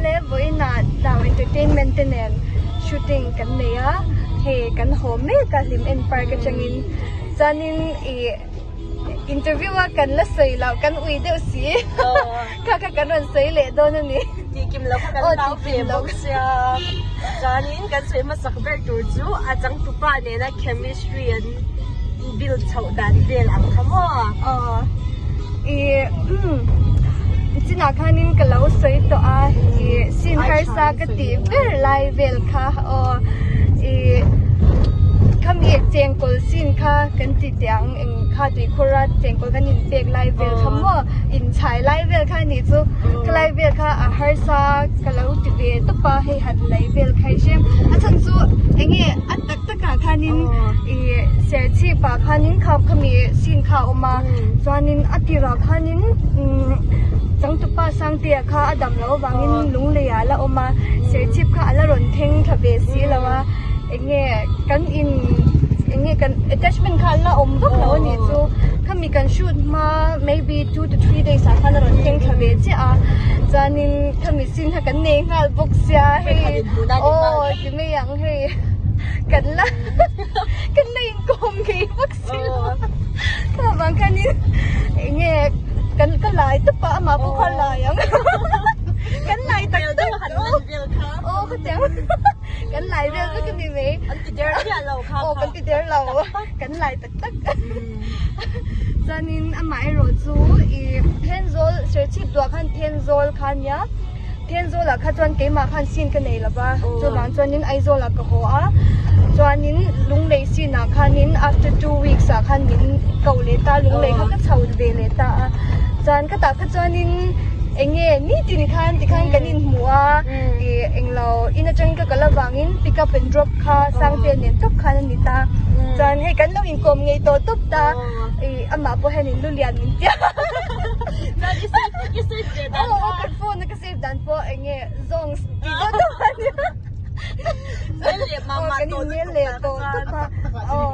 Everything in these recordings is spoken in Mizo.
Awle vawiinah Tlau Entertainment te nen shooting kan nei a, hei kan haw mek a hlim en park atangin chuanin ih interview a kan la sawi loh kan ui deuh si kha kha kan rawn sawi leh dawn a ni. Tihkim loh kha kan hlau ve bawk sia chuanin kan sawi hmasak ber tur chu a changtupa nena chemistry an build chhoh dan vel ang kha maw? Aw ih chinah khanin ka lo sawi tawh a ih scene harsa ka tih ber lai vel kha aw ih khami chengkawl scene kha kan ti teh ang eng kha tuikhur a chengkawl kan inpek lai vel kha maw inchhai lai vel kha anih chu khalai vel kha a harsa ka lo ti ve tawp a hei han lei vel kha i hria a chhan chu enge a tak takah khanin ih serchhip ah khanin kha khami scene kha a awm a chuanin a tirah khanin umm changtupa sangtea kha a dam loh avangin lunglei ah a la awm a serchhip kha a la rawn thleng thla ve si lo a enge kan in enge kan attachment kha a la awm vak lo a nih chu khami kan shoot hma maybe 2 to 3 days ah khan a rawn thleng thla ve chiah a chuanin khami scene kha kan nei nghal bawk sia hei aw ti mai ang hei kan la kan la inkawm ngei bawk si lo a kha vang khanin enge kan ka lai tawp a amah pawh kha a lai ang kan lai tak tak aw khatiang kan lai vel vek a ni mai an ti der miah lo kha aw kan ti der lo kan lai tak tak chuanin amaherawh chu ih Thenzawl Serchhip duah khan Thenzawl kha a nia Thenzawl ah kha chuan keimah khan scene ka nei lova chuvang chuanin Aizawl ah ka haw a chuanin Lunglei scene ah khanin after 2 weeks ah khan min ko leh ta Lunglei kha ka chho ve leh ta a chuan ka tah kha chuanin eng nge nitin khan tikhan kan inhmu a ih englo in atangin ka kal avangin pick up and drop kha Sangte nen tawp khan a ni ta chuan hei kan lo inkawm ngei tawh tawp ta ih amah pawh hian in lu lian min tia aw aw kan phone a ka save dan pawh eng nge zawngs tih deuh tawp a nia aw kan inmel leh tawh tawp a aw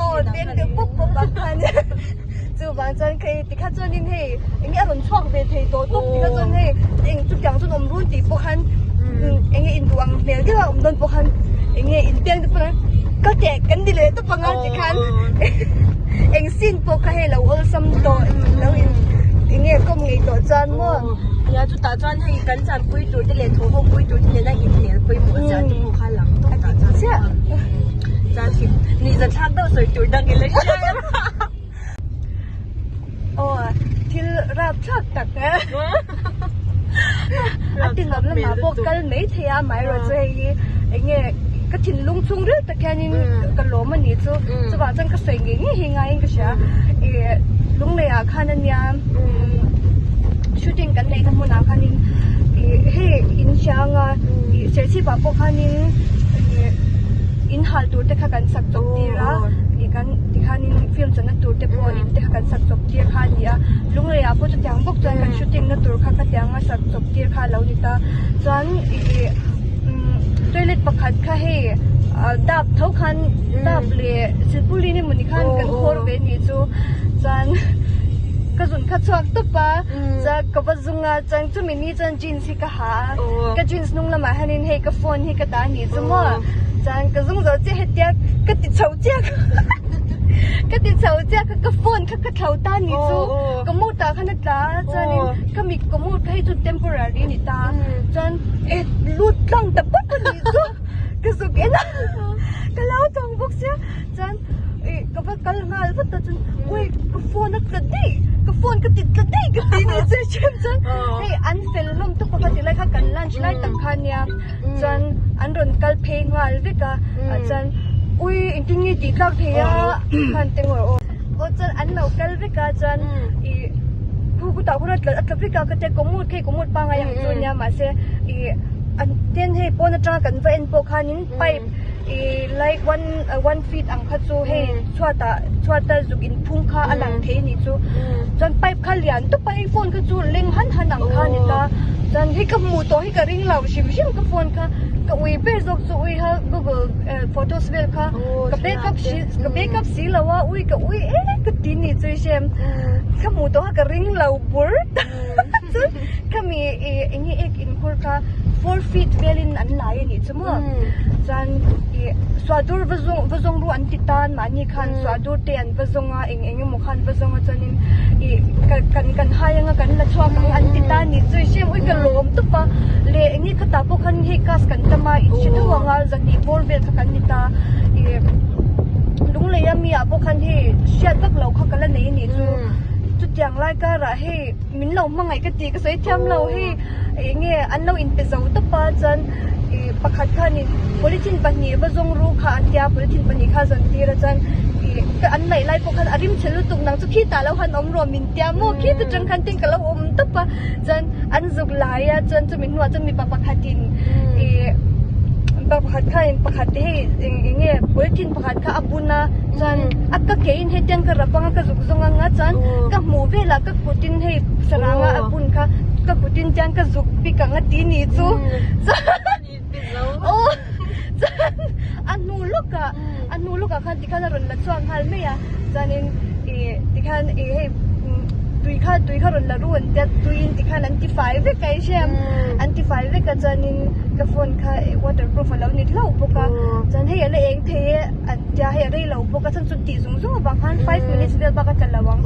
aw beng deuh pawp pawp ang kha ania chuvang chuan hei tikha chuanin hei eng nge a rawn chhuak ve thei tawh tawp tikha chuan hei eng chutiang chuan awm run tih pawh khan eng nge induh ang hmel deuh a awm dawn pawh khan eng nge inpeng te pawh ka teh kan ni leh tawp ang a tikhan eng scene pawh kha hei lo awlsam tawh lo in eng nge kawm ngei tawh chuan maw. Nia chutah chuan hei kan chanpui tur te leh thaw ho pui tur te nena inhmel pawimawh zia te pawh kha lang tawp tah chuan chiah chuan hlim nuihza thlak deuh sawi tur dang ila hria em aw thil rap thlak tak a ti ngam lamah pawh kal mai thei a amaherawh chu hei hi eng nge ka thinlung chhung ril tak hianin ka lawm a nih chu chuvang chuan ka sawi ngei ngei hi ngaiin ka hria ih lunglei ah khan ania shooting kan neihna hmunah khanin ih hei in hria anga ih serchhip ah pawh khanin ih in hal tur te kha kan sak chawp tir a ih kan tikhanin film chawlhna tur te pawh in te kha kan sak chawp tir kha a ni a lunglei ah pawh chutiang bawk chuan kan shooting na tur kha khatiang a sak chawp tir kha a lo ni ta chuan ih umm toilet pakhat kha hei ah dap tho khan dap leh silpouline emawni khan kan khawr ve a nih chu chuan ka zun kha chhuak tawp a chuan ka va zung a chuan chumi ni chuan jeans hi ka ha a ka jeans hnung lamah hianin hei ka phone hi ka dah a nih chu maw chuan ka zung zo chiah hetia ka ti chho chiah ka ti chho chiah kha ka phone kha ka thlo ta a nih chu ka mood ah khan a tla a chuanin ka mi ka mood kha hei chu temporary a ni ta chuan e lut tlang ta pawp a nih chu ka zuk en a ka lo tawng bawk sia chuan ih ka va kal nghal vat a chuan ui ka phone a tla daih ka phone ka ti tla daih ka ti ni chu hrem chuan hei an fel hlawm tawp a kha ti lai kha kan lunch lai tak kha ania chuan an rawn kal phei nghal vek a ah chuan ui engtin nge tih tlak thei a khan te ngawr aw aw chuan an lo kal vek a chuan ih khu khutah khuan a tla a tla vek a ka tia commode khi commode pangngai ang chu ania mahse ih an ten hei pawn atanga kan va en pawh khanin pipe ih like one one feet ang kha chu hei chhuatah chhuata zuk inphung kha a lang thei anih chu chuan pipe kha lian tawp a hei phone kha chu leng han han ang kha a ni ta chuan hei ka hmuh tawh hi ka ring lo hrim hrim ka phone kha ka ui ber zawk chu ui kha google photos vel kha ka backup si ka backup si lo a ui ka ui em ka ti ni chu i hrem ka hmuh tawh kha ka ring lo bur. Khami ih eng nge ek in khur kha four feet velin an lai a nih chu maw chuan ih suahdur va zawng va zawng ru an ti tan mahni khan suahdur te an va zawng a eng eng emaw khan va zawng a chuanin ih kan kan hai anga kan la chhuak ang an ti ta a nih chu i hriat ui ka lawm tawp a leh eng nge khatah pawh khan hei class kan tam a i hre deuh ang a zahnih bawr vel kha kan ni ta ih lunglei a mi ah pawh khan hei hriat vak loh kha ka la nei a nih chu chutiang lai karah hei min lo hmangaih ka tih ka sawi thiam lo hei eng nge an lo inpe zo tawp a chuan ih pakhat khanin polythene pahnih va zawng ru kha a tia polythene pahnih kha a zawn tir a chuan ih ka an laih lai pawh khan a rim chhe lutuk nang chu khitah lo han awm rawh min tia maw khita tang khan tin ka lo awm tawp a chuan an zuk lai a chuan chumi hnuah chuan mipa pakhatin ih mipa pakhat khanin pakhat te hei eng eng nge polythene pakhat kha a bun a chuan a ka ke in hetiang ka rap anga ka zuk zawng anga chuan ka hmuh velah ka kutin hei saranga a bun kha ka kutin chuan ka zuk bik ang a ti ni chu aw chuan a hnu lawkah a hnu lawkah khan tikhan a rawn la chhuak nghal mai a chuanin ih tikhan ih hei tui kha tui kha rawn la ru an tia tuiin tikhan an tifai vek a i hria em an tifai vek a chuanin ka phone kha waterproof a lo ni hlauh bawk a chuan hei a la eng thei e an tia hei a rei lo bawk a chuan chu tih zung zung avang khan five minutes vel bak a tla lo ang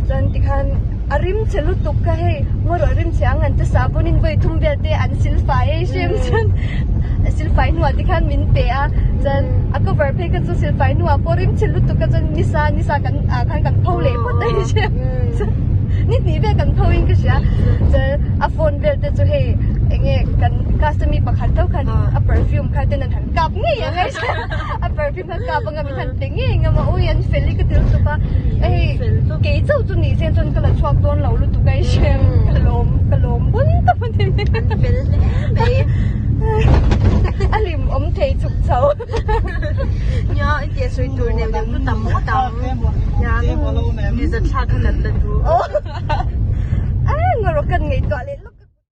chuan tikhan a rim chhe lutuk kha hei ngaw rawh rim chhe ang an ti sahbawn in vawi thum vel te an silfai a i hria em chuan silfai hnuah tikhan min pe a chuan a cover phei kha chu silfai hnuah pawh rim chhe lutuk kha chuan nisa nisa kan ah khan kan pho leh phawt a i hria em ni hnih vel kan pho in ka hria chuan a phone vel te chu hei eng nge kan customer pakhat tho khan a perfume kha ten an han kap ngei ang a i hria a perfume kha kap anga min han pe ngei ang a ui an fel hi ka ti lutuk a hei kei chauh chu nih sen chuan ka la chhuak dawn lo lutuk a i hria em ka lawm ka lawm bun tawp a ni an fel hle mai a hlim awm thei chuk chho nia i tia sawi tur neuh neuh chu tam ngawt ang nia ni zat thlak a nat na duh a ngarawh kan ngaihtuah leh lawk.